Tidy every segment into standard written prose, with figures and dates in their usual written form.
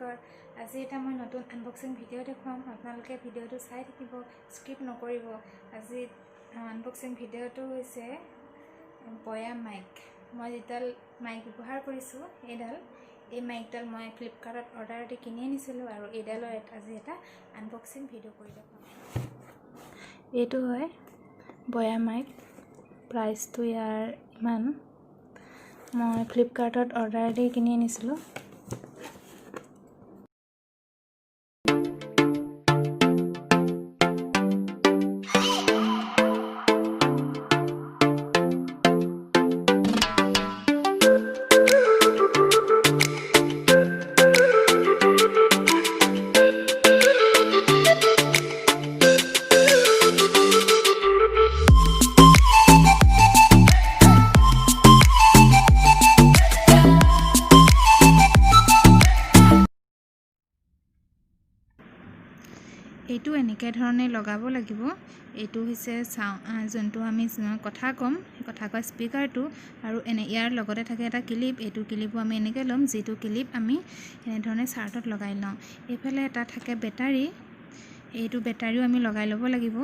নমস্কাৰ। আজি এটা মই নতুন আনবক্সিং ভিডিঅ' দেখুৱাম। আপোনালোকে ভিডিঅ'টো চাই থাকিব, স্কিপ নকৰিব। আজি আনবক্সিং ভিডিঅ'টো হৈছে বয়া মাইক। মই যিডাল মাইক ব্যৱহাৰ কৰিছোঁ, এইডাল, এই মাইকডাল মই ফ্লিপকাৰ্টত অৰ্ডাৰ দি কিনি আনিছিলোঁ আৰু এইডালৰ আজি এটা আনবক্সিং ভিডিঅ' কৰি দেখুৱাম। এইটো হয় বয়া মাইক। প্ৰাইচটো ইয়াৰ ইমান। মই ফ্লিপকাৰ্টত অৰ্ডাৰ দি কিনি আনিছিলোঁ। এইটো এনেকৈ ধৰণে লগাব লাগিব। এইটো হৈছে চাওঁ, যোনটো আমি কথা ক'ম, সেই কথা কোৱা স্পীকাৰটো। আৰু এনে ইয়াৰ লগতে থাকে এটা ক্লিপ। এইটো ক্লিপো আমি এনেকৈ ল'ম, যিটো ক্লিপ আমি এনেধৰণে চাৰ্টত লগাই লওঁ। এইফালে এটা থাকে বেটাৰী। এইটো বেটাৰীও আমি লগাই ল'ব লাগিব।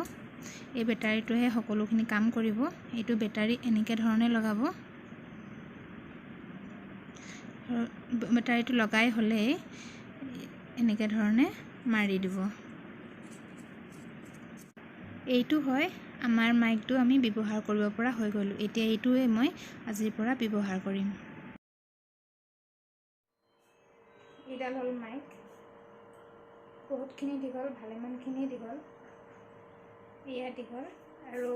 এই বেটাৰীটোহে সকলোখিনি কাম কৰিব। এইটো বেটাৰী এনেকৈ ধৰণে লগাব। বেটাৰীটো লগাই হ'লেই এনেকৈ ধৰণে মাৰি দিব। এইটো হয় আমাৰ মাইকটো, আমি ব্যৱহাৰ কৰিব পৰা হৈ গ'লোঁ। এতিয়া এইটোৱে মই আজিৰ পৰা ব্যৱহাৰ কৰিম। এইডাল হ'ল মাইক। বহুতখিনি দীঘল, ভালেমানখিনি দীঘল। এয়া দীঘল আৰু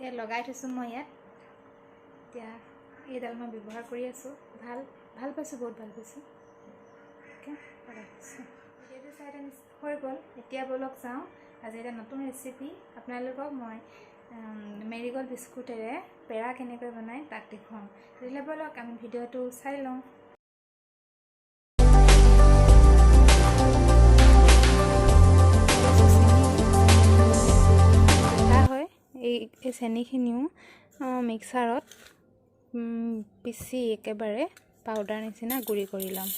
এয়া লগাই থৈছোঁ মই ইয়াত। এতিয়া এইডাল মই ব্যৱহাৰ কৰি আছোঁ। ভাল ভাল পাইছোঁ, বহুত ভাল পাইছোঁ। লগাই থৈছোঁ। ভিডিঅ'টো চাই হৈ গ'ল। এতিয়া ব'লক যাওঁ। আজি এটা নতুন ৰেচিপি আপোনালোকক মই মেৰিগ'ল্ড বিস্কুটেৰে পেৰা কেনেকৈ বনায় তাক দেখুৱাম। তেতিয়াহ'লে ব'লক, আমি ভিডিঅ'টো চাই লওঁ। হয়, এই চেনিখিনিও মিক্সাৰত পিচি একেবাৰে পাউডাৰ নিচিনা গুড়ি কৰি ল'ম।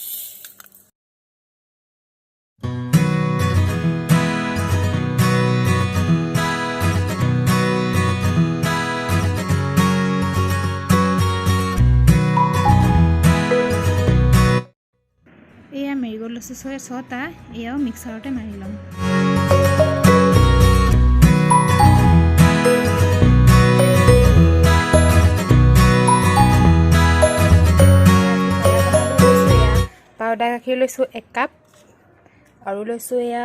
এয়া মেৰিগ'ল্ড লৈছোঁ 6টা, এয়াও মিক্সাৰতে মাৰি ল'ম। পাউডাৰ গাখীৰ লৈছোঁ 1 কাপ আৰু লৈছোঁ এয়া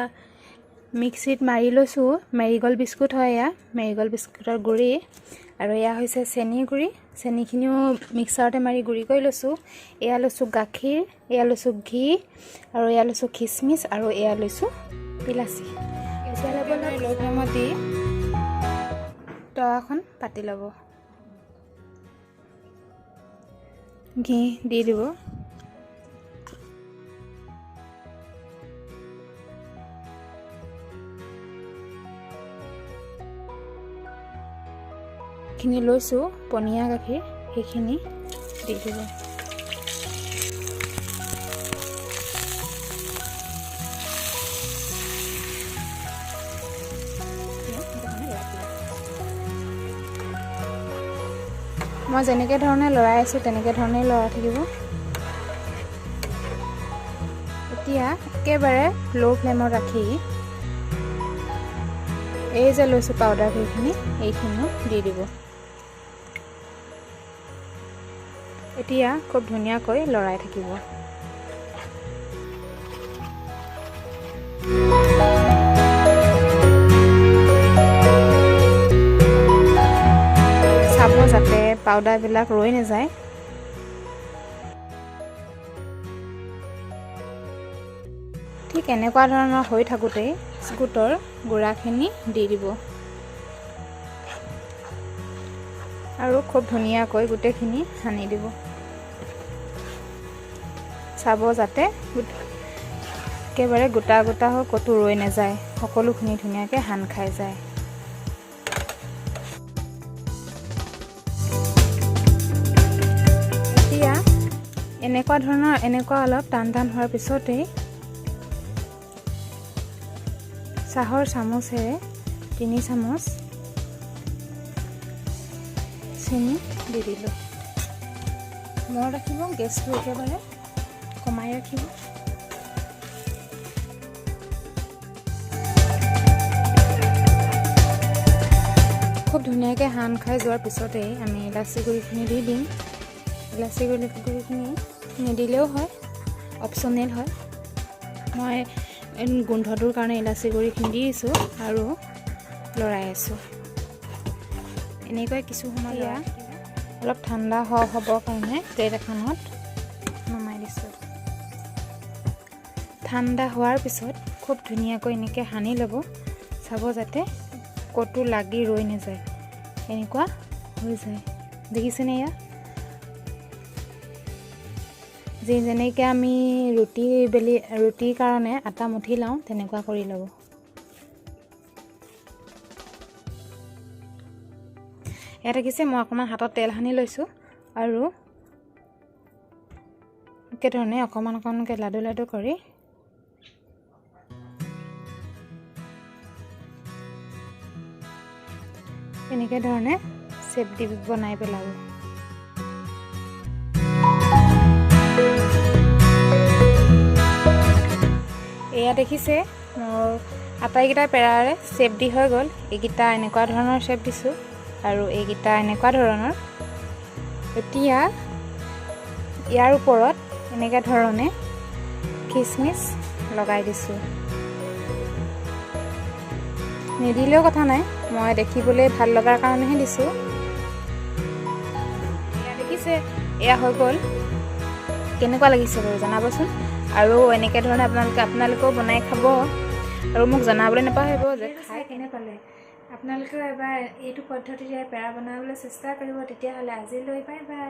মিক্সিত মাৰি লৈছোঁ মেৰিগ'ল্ড বিস্কুট হয়, এয়া মেৰিগ'ল্ড বিস্কুটৰ গুড়ি। আৰু এয়া হৈছে চেনি গুড়ি। চেনিখিনিও মিক্সাৰতে মাৰি গুড়ি কৰি লৈছোঁ। এয়া লৈছোঁ গাখীৰ, এয়া লৈছোঁ ঘি আৰু এয়া লৈছোঁ খিচমিচ আৰু এয়া লৈছোঁ ইলাচি। ল' ফ্লেমত দি তৱাখন পাতি ল'ব, ঘি দি দিব। খিনি লৈছোঁ পনীয়া গাখীৰ, সেইখিনি দি দিব। মই যেনেকৈ ধৰণে লৰাই আছোঁ, তেনেকৈ ধৰণেই লৰাই থাকিব। এতিয়া একেবাৰে ল' ফ্লেমত ৰাখি এই যে লৈছোঁ পাউডাৰ সেইখিনি, এইখিনিও দি দিব। এতিয়া খুব ধুনীয়াকৈ লৰাই থাকিব। চাব যাতে পাউডাৰবিলাক ৰৈ নাযায়। ঠিক এনেকুৱা ধৰণৰ হৈ থাকোঁতেই বিস্কুটৰ গুড়াখিনি দি দিব আৰু খুব ধুনীয়াকৈ গোটেইখিনি সানি দিব। চাব যাতে একেবাৰে গোটা গোটা হৈ ক'তো ৰৈ নাযায়, সকলোখিনি ধুনীয়াকৈ সান খাই যায়। এতিয়া এনেকুৱা ধৰণৰ এনেকুৱা অলপ টান টান হোৱাৰ পিছতেই চাহৰ চামুচেৰে 3 চামুচ চেনি দি দিলোঁ। মনত ৰাখিব, গেছটো একেবাৰে কমাই ৰাখিব। খুব ধুনীয়াকৈ সান খাই যোৱাৰ পিছতেই আমি ইলাচি গুড়িখিনি দি দিম। ইলাচি গুড়িখিনি নিদিলেও হয়, অপশ্যনেল হয়। মই গোন্ধটোৰ কাৰণে ইলাচি গুড়িখিনি দি দিছোঁ আৰু লৰাই আছোঁ। এনেকৈ কিছু সময় লৰাই অলপ ঠাণ্ডা হ'বৰ কাৰণে প্লেট এখনত নমাই দিছোঁ। ঠাণ্ডা হোৱাৰ পিছত খুব ধুনীয়াকৈ এনেকৈ সানি ল'ব, চাব যাতে ক'তো লাগি ৰৈ নাযায়, এনেকুৱা হৈ যায়। দেখিছেনে? এয়া যেনেকৈ আমি ৰুটি বেলি ৰুটিৰ কাৰণে আটা মুঠি লওঁ তেনেকুৱা কৰি ল'ব। ইয়াত দেখিছে মই অকণমান হাতত তেল সানি লৈছোঁ আৰু একেধৰণে অকণমান অকণমানকৈ লাডু লাডু কৰি এনেকৈ ধৰণে চেপ দি বনাই পেলাব। এয়া দেখিছে মোৰ আটাইকেইটা পেৰাৰে চেপ দি হৈ গ'ল। এইকেইটা এনেকুৱা ধৰণৰ চেপ দিছোঁ আৰু এইকেইটা এনেকুৱা ধৰণৰ। এতিয়া ইয়াৰ ওপৰত এনেকুৱা ধৰণে খিচমিচ লগাই দিছোঁ। নিদিলেও কথা নাই, মই দেখিবলৈ ভাল লগাৰ কাৰণেহে দিছোঁ। এয়া দেখিছে, এয়া হৈ গ'ল। কেনেকুৱা লাগিছে বাৰু জনাবচোন। আৰু এনেকৈ ধৰণে আপোনালোকেও বনাই খাব আৰু মোক জনাবলৈ নাপাহৰিব যে খাই কেনে পালে। আপোনালোকেও এবাৰ এইটো পদ্ধতিৰে পেৰা বনাবলৈ চেষ্টা কৰিব। তেতিয়াহ'লে আজিলৈ বাই বাই।